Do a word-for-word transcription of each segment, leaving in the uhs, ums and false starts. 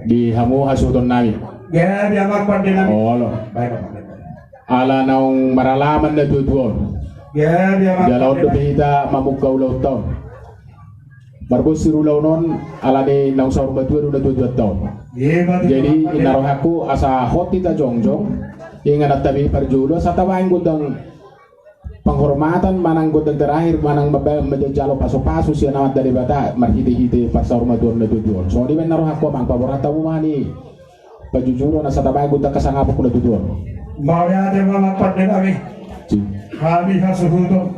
Di hamu hasuhuton nami. Gabe amang pande nami. Olo. Baik, amang pande. Ala naung maralaman na tuatua on. Gabe amang pande nami. Jala on dope hita mamungka ulaonta on. Marbonsir ulaon on ala ni naung saur matua do na tuatua on. Jadi, amang pande, inna rohangku asa hot hita jongjong. Inganan tabi parjolo asa tabaen gondang panghormatan manang gondang terakhir manang mambaen manjalo pasupasu sian Amanta Debata marhitehite parsaur matuaon na tuatua on. Songon i ma inna rohangku amang, paborhat hamu ma ni pajujuron asa tabaen gondang hasangapon na tuatua on. Mauliate ma amang pande nami. Hami hasuhuton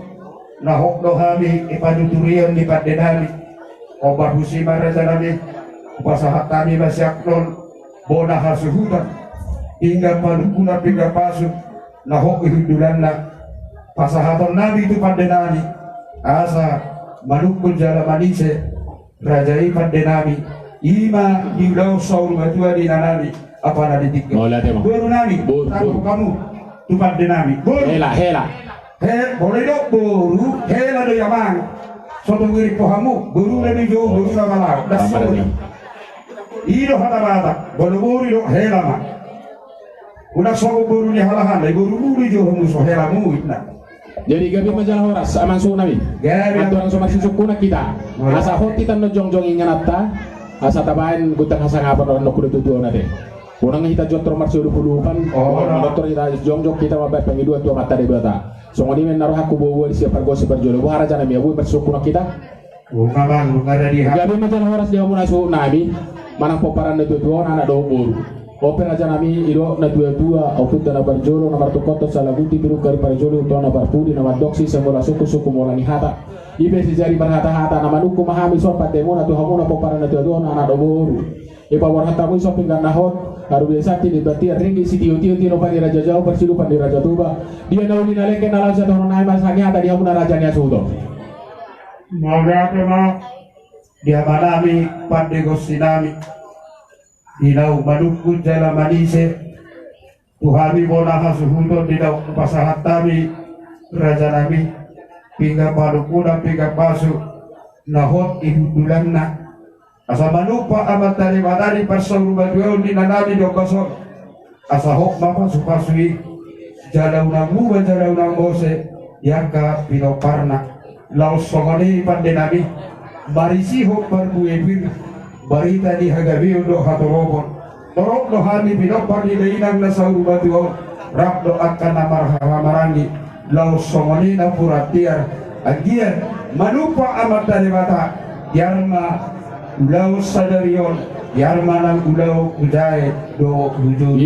na hot do hami i panuturion ni pande nami. Hombar husi ma raja nami, hupasahat hami ma sian on bona hasuhuton, pinggan panungkunan pinggan pasu na hot i hundulanna. Pasahaton nami tu pande nami asa manungkun jala manise raja i pande nami. I ma di ulaon saur matua ni inanami. Apala di tingki boru nami, boru, boru. Hamu tu pande nami boru. Hela, hela. He, boru i do boru, hela do i amang. So tung irik po hamu, boru na di jou, boru na malao. Das sori. I do hata Batak, boru, boru i do hela ma. Unang songon boru ni halahan, boru, boru i jou hamu so hela mu inna. Jadi gabe ma jala horas amang suhut nami. Gabe. Andorang so marsisungkunan hita, asa hot hita na jongjong ingananta asa tabaen gondang hasangapon on na tuatua on ate. Unang hita jontor marsiolopolopan, manortor hita jongjong hita mambaen pangidoan tu Amanta Debata. Songon i ma inna rohangku boa-boa di sian pargonsi parjolo. Boha raja nami, abu marsisungkunan hita. Gabe ma jala horas di hamu na suhut nami manang pomparan na tuatua on anak dohot boru. On pe raja nami i do na tuatua, ompunta na parjolo na martungkothon salaguti pirungka di parjolo, tu na parpudi na mandok sisa mula sungkun-sungkun mula ni hata. I pe sijari marhata-hata na manungkun ma hami songon pandemuna tu hamuna pomparan na tuatua on anak dohot boru. Dipaborhat hamu i so pinggan na hot, haru biasa ti di batia ringgit sitio-tio tinopa ni Raja Jau parsilupan ni Raja Toba. Dia na uli na lengke na laos ia tohonon nai ma sangihata di hamuna raja ni hasuhuton. Mauliate ma di amanami pande gonsinami. Di naung manungkun jala manise tu hami bona hasuhuton di naung hupasahat hami rajanami. Pinggan panungkunan pinggan pasu na hot i hundulanna. Asa manumpak Amanta Debata di parsaur matuaon ni inanami di ombas on. Asa hot ma pasupasu i jala unang muba jala unang mose di angka pinomparna. Laos songon i pandenami, marisihon parbue pir barita ni hagabeon dohot hatoropon. Torop do hami pinompar ni dainang na saur matua on rap dohot angka na marhahamaranggi. Laos songon i napuran tiar, anggiat manumpak Amanta Debata, biar ma ulaon sadari on, biar ma nang ulaon hujae dohot hujou.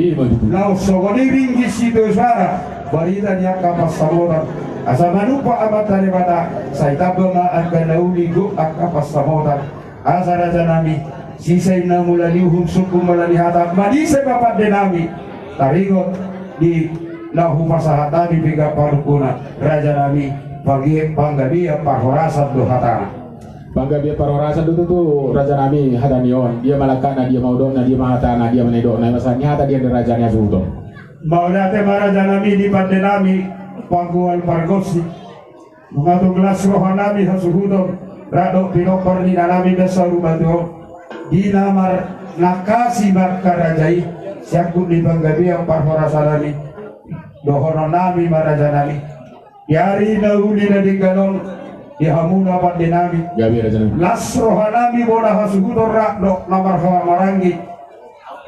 Laos songon i ringgit sitio suara barita ni angka pansamotan. Asa manumpak Amanta Debata, sai tamba ma angka na uli dohot angka pansamotan. Asa rajanami, sisa i na mula ni uhum sungkun mula ni hata, manise ma pandenami. Taringot di na hupasahat hami pinggan panungkunan, rajanami, panggabean parhorasan do hatana. Panggabean parhorasan do tutu rajanami hata ni on. Dia ma langkatna, dia ma udokna, dia ma hatana, dia ma nidokna, ima sangihata dia ni raja ni hasuhuton. Mauliate ma rajanami di pandenami, panggual pargonsi. Nunga tung las rohanami hasuhuton rap dohot pinompar ni inanami na saur matua on di na marnangkasi ma angka raja i siangkup ni panggabean parhorasanami. Dohononnami ma rajanami, di ari na uli na denggan on di hamuna pandenami. Las rohanami bona hasuhuton rap dohot na marhahamaranggi.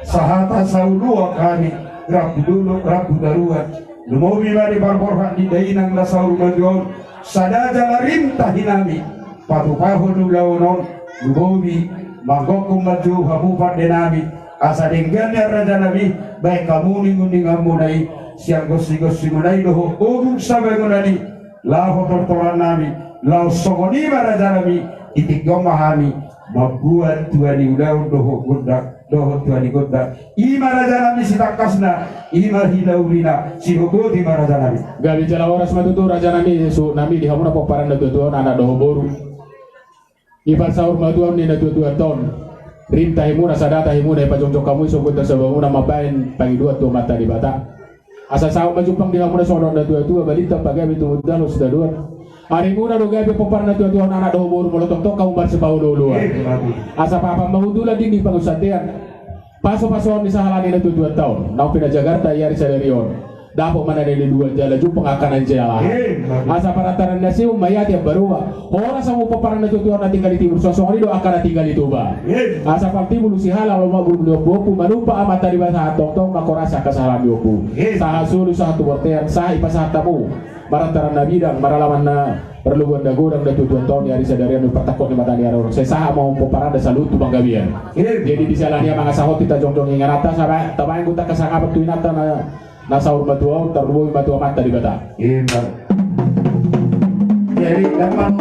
Sahata sauluan hami, rambu dolok, rambu toruan. Lumobi ma di parborhat ni dainang na saur matua on, sada jala rim tahinami. Patupahon ulaon on, lumobi, manggokhon manjou hamu pandenami. Asa denggan ni rajanami, baen hamu ninguninganmuna i sian gonsigonsimuna i dohot ogung sabangunan i. Laho tortorannami, laos songon i ma rajanami, di tingki on ma hami mambuat tua ni ulaon dohot gondang, dohot tua ni gondang. I ma rajanami sitangkasna, i ma hinaulina, sihoboti ma rajanami. Gabe jala horas ma tutu rajanami, suhutnami, di hamuna pomparan na tuatua on anak dohot boru. Di parsaur matuaon ni na tuatuanta on, rim tahimuna, sada tahimuna, dipajongjong hamu i songon gondang sabangunan mambaen pangidoan tu Amanta Debata. Asa saut ma jumpang di hamuna songon na tuatua, balintang pagabe tumundalhon sitadoan. Arimuna do gabe pomparan na tuatua on anak dohot boru, molo tongtong hamu marsipaolooloan. Asa papan ma hundulan dinding pangunsandean. Pasu-pasuon ni sahala ni natuatua ta on, naung pinajagarta i ari sadari on. Dapot ma na nidua jala jumpang angka na jala. Asa parantaran na sium ma i ate ambaroa. Horas hamu pomparan natuatua na tinggal di timur, songon i do angka na tinggal di Toba. Asa pal tibu lusi hala, lomak bulung ni ompuompu, manumpak Amanta Debata tongtong mangkorasi angka sahala ni ompu. Sahat solu, sahat tu bortean, sahat i pasahat hamu. Parantaran na bidang, maralaman na parlobuan na godang, natuatua ta on di ari sadari on, partangkok ni mata ni ari on. Sai sahat ma hamu pomparan da saluhut tu panggabean. Jadi di siala ni i mangasahon hita jongjong ingananta, tabaen gutang hasangapan tu inanta na, na saur matua on, tarlumobi ma tu Amanta Debata. Jadi gampang.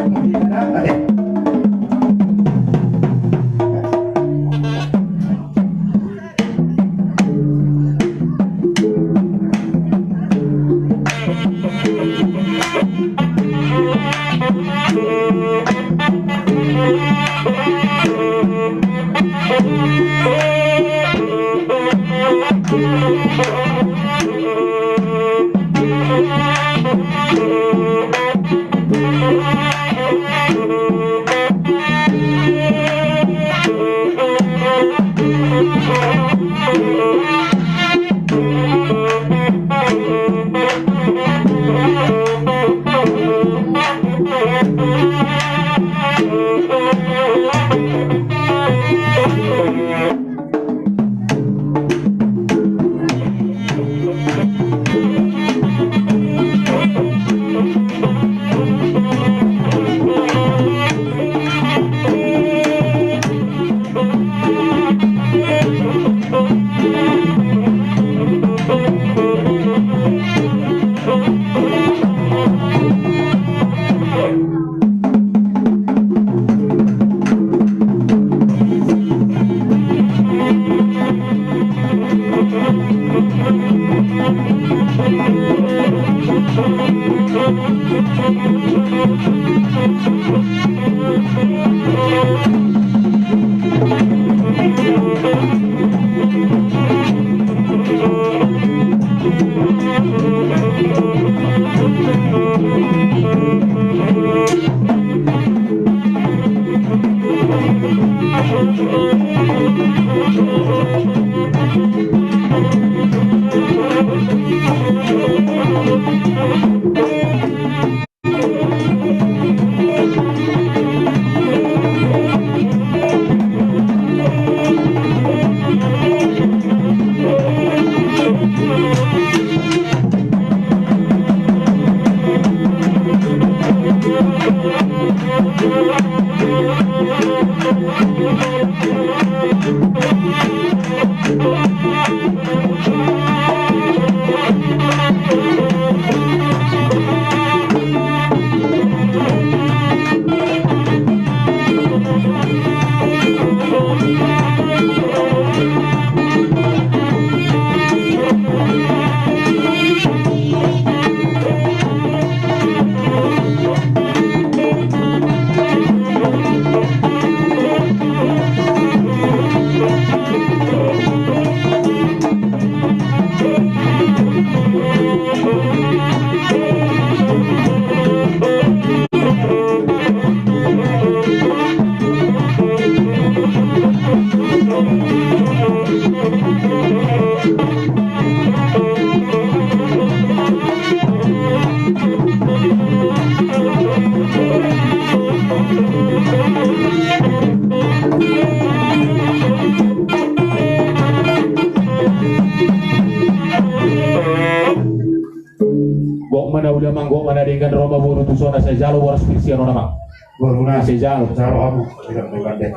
Gok ma na uli amang, gok ma na denggan, ro ma boru tu son, sai jalo boras pir sian on amang. Boruna. Sai jalo. Jalo hamu. Tidak mau gandeng.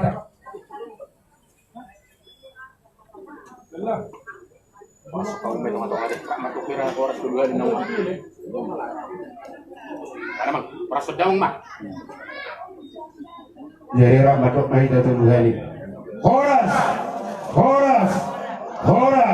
Masuk kau main tengah-tengah deh. Masuk kira boras dulu aja nang. Mana mang? Boras sedang mah. Jadi rak matok main satu dua ini. Horas, horas, horas.